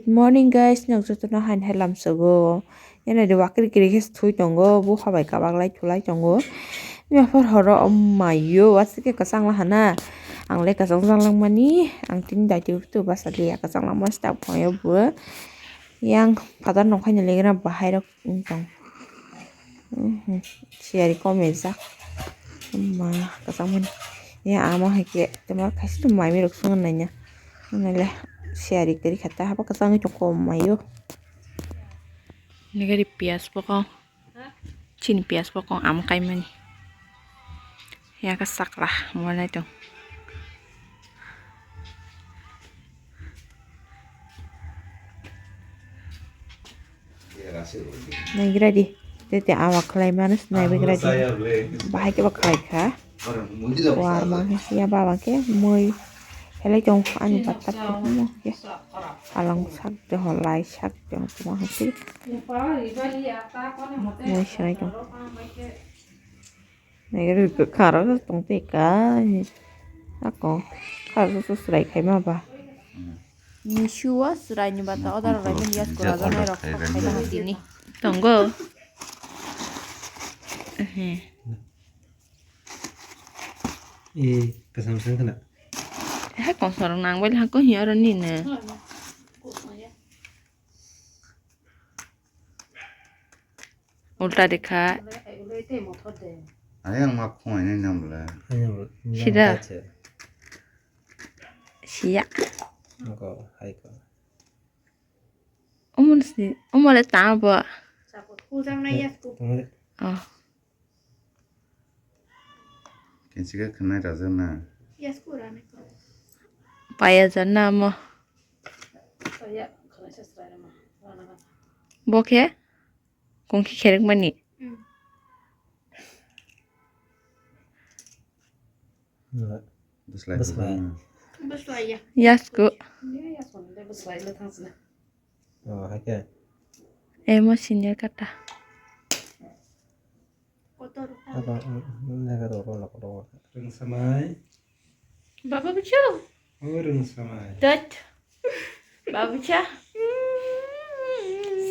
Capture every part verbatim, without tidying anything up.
Good morning guys, nok jotono hain hai lamsogo. Yana de wakir kiri khe thwi tongo, bo habai kabak lai thulai tongo. Bini aphar horo om mayo, asike kwchang la hana. Ang le kwchang jang lang mani, ang tini daiti tu basa liya kwchang lang mani stap khoyo bo. Yang father nong khaina legra bahai rok tong. Mhm. Siyari kom ejak. Ma, kwchangmani. Ya, ama hai khe, temo khaisa mai mirok songna nanya. Nale, siyari kari khata, haba kwchangwi tong kom mayo. Nigari piyas pokong. Chini piyas pokong ama kaimani. Ya, ka sakla, mo nai tong. Naigra di. Tete awa khlai mano se naigra di. Bahai khe ba khlai kha. War ma khe ya baba khe mui. Helai tong ani patta phumo khe. Alang sak de holai sak de tuma khe. Mui sai tong. Naigra di kharo tong te ka. Ako kharo susrai khai ma ba. Mishuo swraini bata order rwlaimani, yes, kura janai rok khaina hasteni. Tongo. Ehe. E, kasam sang kana. He konsoro nang bai hako hi oro nini. Ulta dekha. Ayang ma khoi ni nam le. Ayang sida. Siya. Ko, hai ko. Umul si, umul ta bo. Oh. Kensi ka khnai raja na. Paya jana mo. Bo khe? Kung khe kherek mani. Bwslai. Bwslai. Bwslai ya. Yasku. Ya, yasku ni bwslai le thang sina. Oh, hai khe. Emo senior kata. Kotor. Apa, mm, mm, jaga ro, ro, ro, ro. Rwngsamai. Baba bucho. O rwngsamai. Dat. Babucha.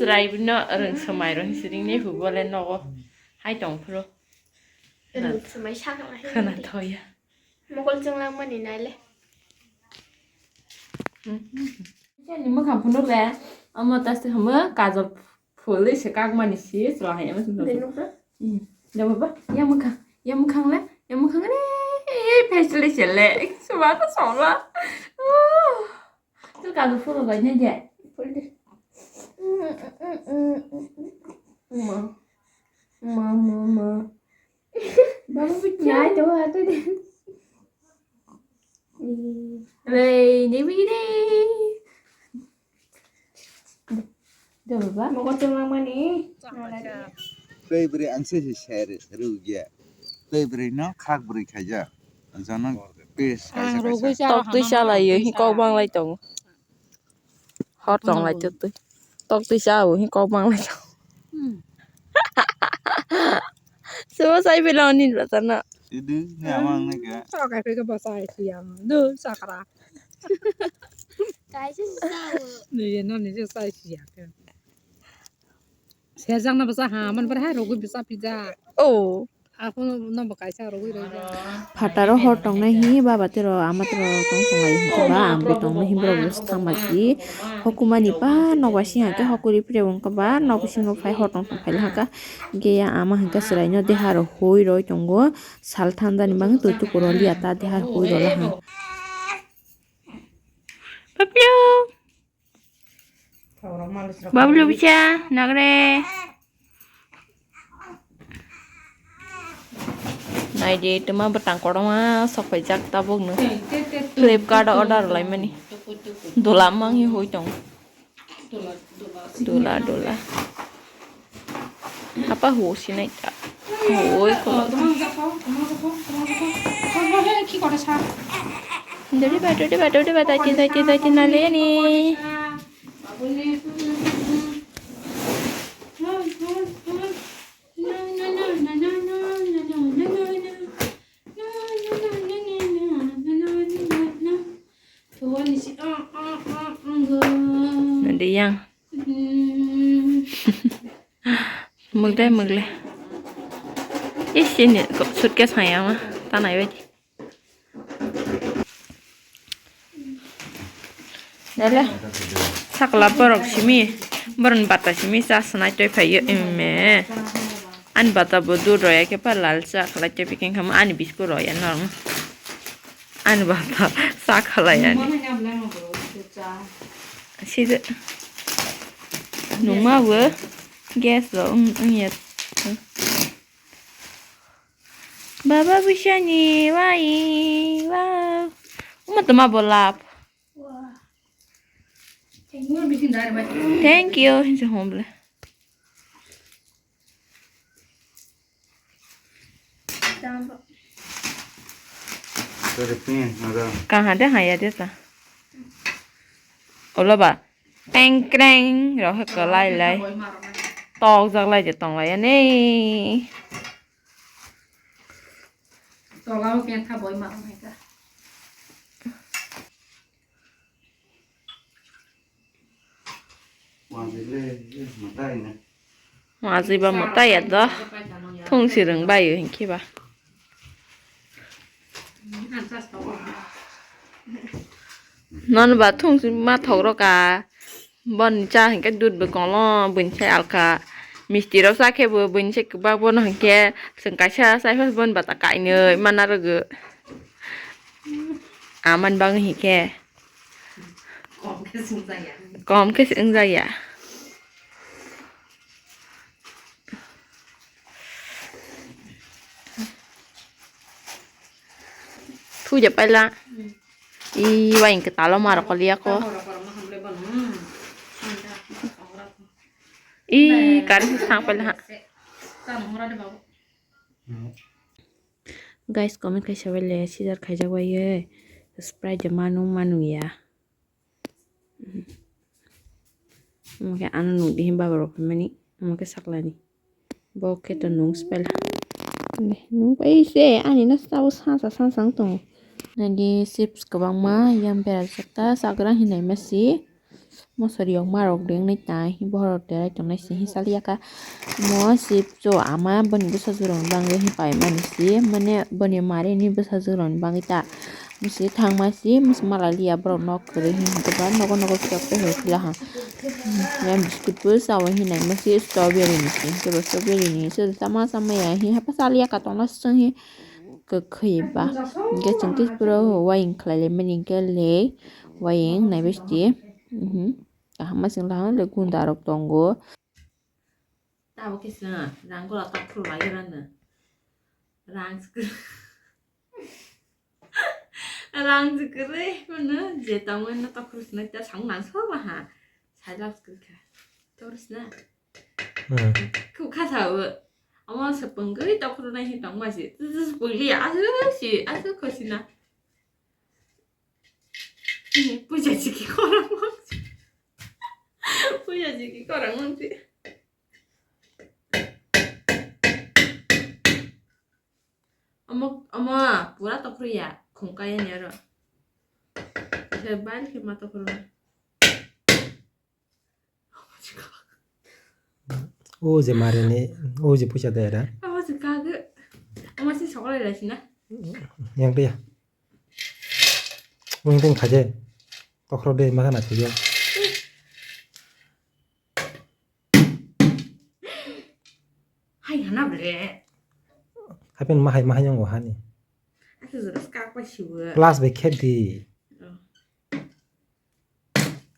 Srai bino rwngsamai rwng siring ni hubole nogo. Hai tong phro. Rwngsamai sakala hai. Khana thoya. Mokol chwnglang mani nai le. Chani mwkhang phunuk le. Amo taste hamo kajol phulwi se kak mani si chwla hai amo. Deno ka? Hmm. Ya baba, ya mwkhang, ya mwkhang le, ya mwkhang le. Eh, face le se le. Suma to songla. Oh. Tu kajol phuru bai ne je. Phuru de. Ma. Ma, ma, ma. Babu bicha. Ya, itu, itu de. Rei, ni bi de. Do baba. Mogo chwng langmani. Tei bwrwi ang se se ser rwgya. Tei bwrwi no khak bwrwi khaijak. Jono pes kaisa kaisa. Tok twi chalai yo hi kok bang lai tongo. Hor tong lai twi. Tok twi cha o hi kok bang lai tongo. Hmm. Sebo sai bela ni bata na. Idu ni amang ni ka. Tok kai ka basa ai siang. Du sakra. Kaisa sa o. Ni no ni sa ai siang. Serjak na bwsa ha, man bar ha, rogwi bwsa pija. Oh. Ako no bo kaisa rogwi rogwi. Phataro hor tongnai hi, baba tero, ama tero tong tonglai hi ba, ang bo tongnai hi, borok bwsa thangma si. Hokumani ba, nok bai sing hake hokuri phire wngkha ba, nok bisingo phai hor tong tong phai haka. Ge ya ama hingka chwraino deha rok hui roi tongo, sal thanda ni bagwi twi tukuro liya ta deha hui roi ha. Papio. Bablu bicha, nagre. Naidi, tuma bwtang kotorma sok paijak tabuk no. Flipkart o order laimani. Dola mangni hui tong. Dola, dola. Apa ho sinai ta? Oi, ko. Dodi ba, dodi ba, dodi ba, dati, dati, dati, naleni. Nadi Yang. Mugle, mugle. Ih, sini kok suitcase hai ama, tanai bai. Dale. Sakla borok simi, boron bata simi sa sanai toi phaio ime. Ani bata bo dud roya khe pa lal cha khlai toi phi khe ani biscuit roya norma. Ani bata sa khlai ani. Sida numa bo gas lo ung ung ya. Baba bisani wai wow. Uma tuma bolap. Thank you. Hinse homble. Kaha de haya de ta. Olo ba. Teng kreng rohe kalai lai. Tok jak lai de tong lai ani. Tola o kentha boi ma hai ka. Wajile, eh, matai na. Wajile ba matai ya do. Thung si rwng bai o hinkhe ba. Non ba thung si ma thok ro ka. Boni cha hinkhe dud bo kolo, boni sai alka. Misti rok cha khe bo boni sai kwbak, bono hinkhe chwng kaisa chai phas boni bata kainwi mana rwgo. Amani bagwi hinkhe kom khe se wngjakya. Thuja paila. I waing kwtalo marok koliya ko. I kari sang paila ha. Guys, comment kaisa bai le sijar khaijak bai ye Sprite de manu manu ya. Omo khe ano nukdi hinba borok phaimani, omo khe saklani. Bo khe to nung spela. Nung pai se ani no sabo sansa sansa wng tongo. Nadi chips kwbangma yang berajak ta chagra hinwi ma si. Mosori yok marok deng nai tai borok derai tongnai si hi saliya ka. Mo chips o ama boni bwsa jora ni bagwi hi pai mani si mane boni mari ni bwsa jora ni bagwi ta. Misi thangma si misi mala liya borok nok kwrwi hinkhe ba nogo nogo phiya phiya khe phila ha. Yang biscuit bo chawi hinai misi strawberry ni si hinkhe bo strawberry ni se tama sama ya hi hapa saliya ka tongna song hi kwkhwi ba. Hinkhe chwng tei pura waing khlai lai mani hinkhe le waing nai besti. Mhm. Kaham ma sing lahang le gunda rok tongo. Tabo kisa rang gola tok phuru lai rana. Rang Rang kwrwi phano je tongwi no tokhorus nai ta samung nang sok ba ha. Sailak kwrwi kha. Tokhorus na. Hmm. Khu kha sa o. Amo se pungwi tokhorus nai hi tong ma si. Pungli asu si asu khosi na. Puja chiki khorang mang. Puja chiki khorang mang si. Omo, omo, pura tokhorya, khungkaya ni aro. Se bari khe ma tokhorna. O je marini, o je puisa de ra. Omo se kage. Omo se sokole ra sina. Yang dia. Wing ting khaje. Tokhro de ma kana thige. Hai hana bre. Hapen mahai mahai yongo hani. Asa jora skak pa siwa. Plus be khe di. Oh.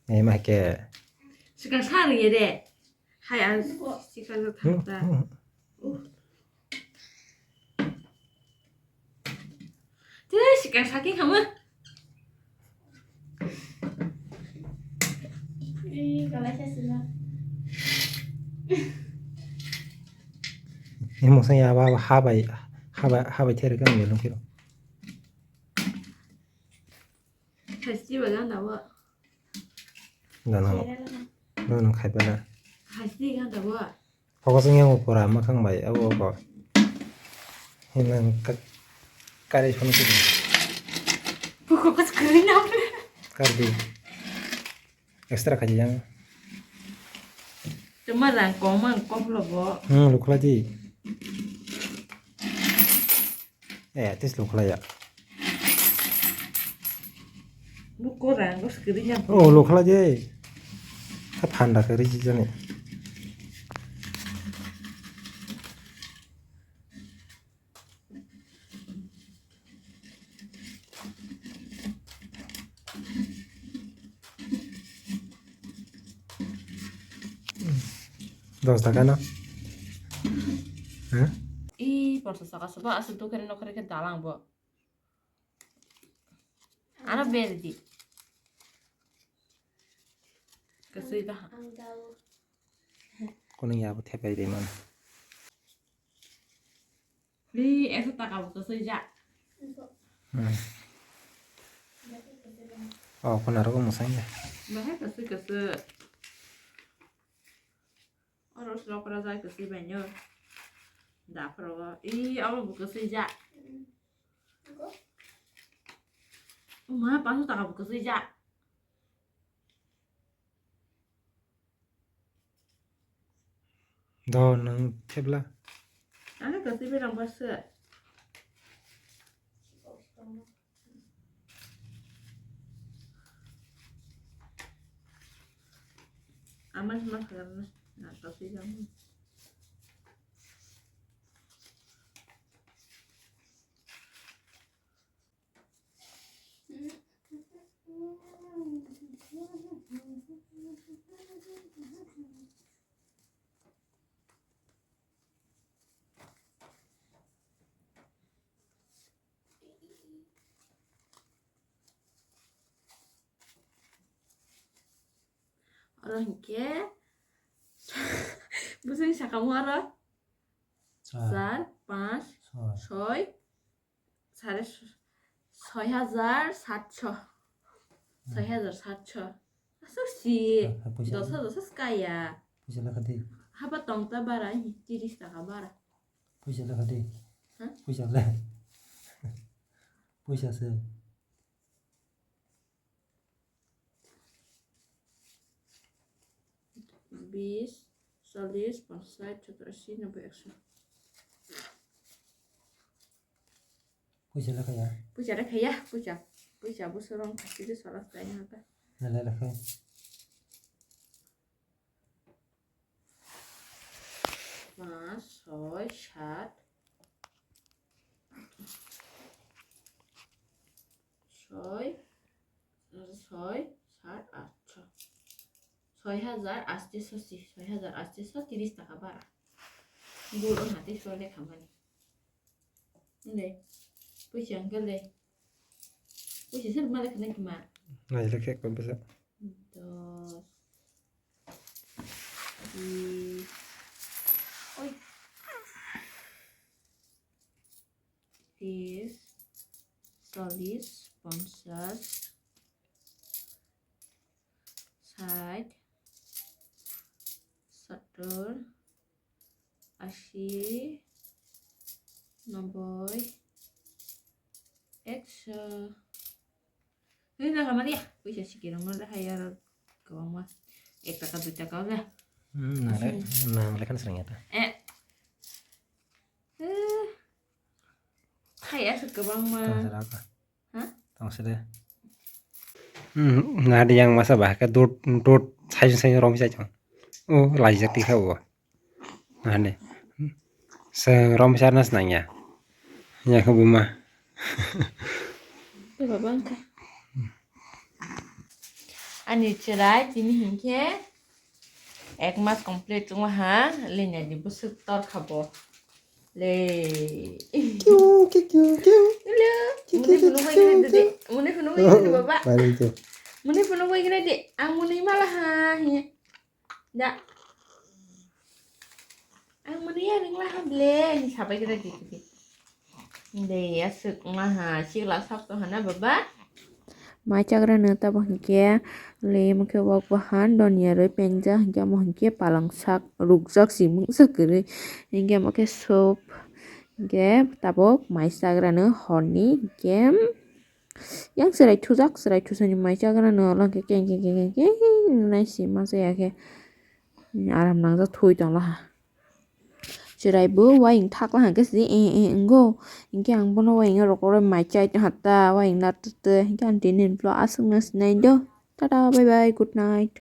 Ni ma ke. Sikang sa ri de. Hai an sikang sa thang ta. Hmm, hmm. Te sikang saking hama. Ih, kalai sa sila. Ni mosong ya ba ha bai ha bai ha bai there kan belum kiro. Hasti bagan dawa. Gana. Gana khai bana. Hasti gan dawa. Focus wngya wng pura mwkhang bai abo bo. Hinang kari phone kiri. Focus kiri na. Kardi. Extra khaji yang. Ma rang kong mang kok lo bo. Hmm, lukhlai di. Eh, tis lukhlai ya. Buko rang bos kiri ya. Oh, lukhlai di. Ka phanda kiri jani. Dos taka no? Hah? Ih, ponchas taka soba aswk dukhe nokre khe dalang bo. Ano berdi. Kasui ba. Kono ya bo thepai de man. Li, ekso taka bo kasui ja. Hmm. Oh, kono aro ko musang ya. Bahai kasui kasui. Oro srok ra jai kwswi bai no. Da phrogo. I abo bo kwswi ja. Uma, panch taka bo kwswi ja. Do nang thebla. Ani kwswi berang ba se. Ama sima khagarna na tosi jang. Oro hinkhe bwswng sakamo oro char, panch, soi, sare soi hajar satso, soi hajar satso. Aswk si dos hajar sa kaya. Puisa lekha di. Haba tongta bara, tiris taka bara. Puisa lekha di. Ha? Puisa le. Puisa se. Bis, chollis, ponchas, sat, sottor, asi, nobboi, ekso. Puisa lekha ya? Puisa lekha ya, puisa. Puisa bo sorong khasi de sorong khlai na ta. Nalai lekha. Panch, soi, sat, soi, soi, sat, aat, soi. Soi hajar aste sosi, soi hajar aste so tiris taka bara. Bul on hati soi le khamani. Nde, puisa angkel de. Puisa sir ma lekha nai kima. Nai lekha ko bisa. Dos. Di. Oi. Tis, chollis, ponchas, sait, sottor, asi, nobboi, ekso. Hei, jaga mali ya. Puisa sikirok no le hai aro kwbangma. Ek taka, dui taka le. Hmm, nang le, nang le kan sering ya ta. Eh. Eh. Hai aswk kwbangma. Tong sira ka. Ha? Tong sira. Hmm, nadi yang masa bah ka dot, dot, sai, sai rom sai chong. Oh, lai jak ti kha bo. Ani. Seng rom sar nas nang ya. Ya ko buma. Baba bangka. Ani chwrai tini hinkhe ek mas complete wngma ha, lenya di bwswk tor kha bo. Le. Kiu, kiu, kiu, kiu. Hello. Kiu, kiu, kiu, kiu, kiu. Muni phunuk bai gana de. Muni phunuk bai gana de, baba. Muni phunuk bai gana de. Ang muni mala ha, hiya. Da. Ang mani ya ring laha ble, ni sabai kira di di. De, aswk laha, sikla sak to hana baba. Mai chagra no tabo hinkhe, le mokhe wak bahan, donya rwi penja, hinkhe amo hinkhe palang sak, rukjak si mungsa kwrwi. Hinkhe amo khe soup, hinkhe tabok mai chagra no horni, hinkhe, Yang chwrai thujak, chwrai thusani mai chagra no, ola khe keng, keng, keng, keng, keng, nai si ma chaya khe. Aram nangjak thui tonglaha. Chwrai bo uaing thakla hwnkhe se eh eh wngo. Hinkhe ang bono uaing rokoro mai chai tongha ta, uaing nattwtwi. Hinkhe ang tini vlog aswkno sinai do. Tata, bye bye, good night.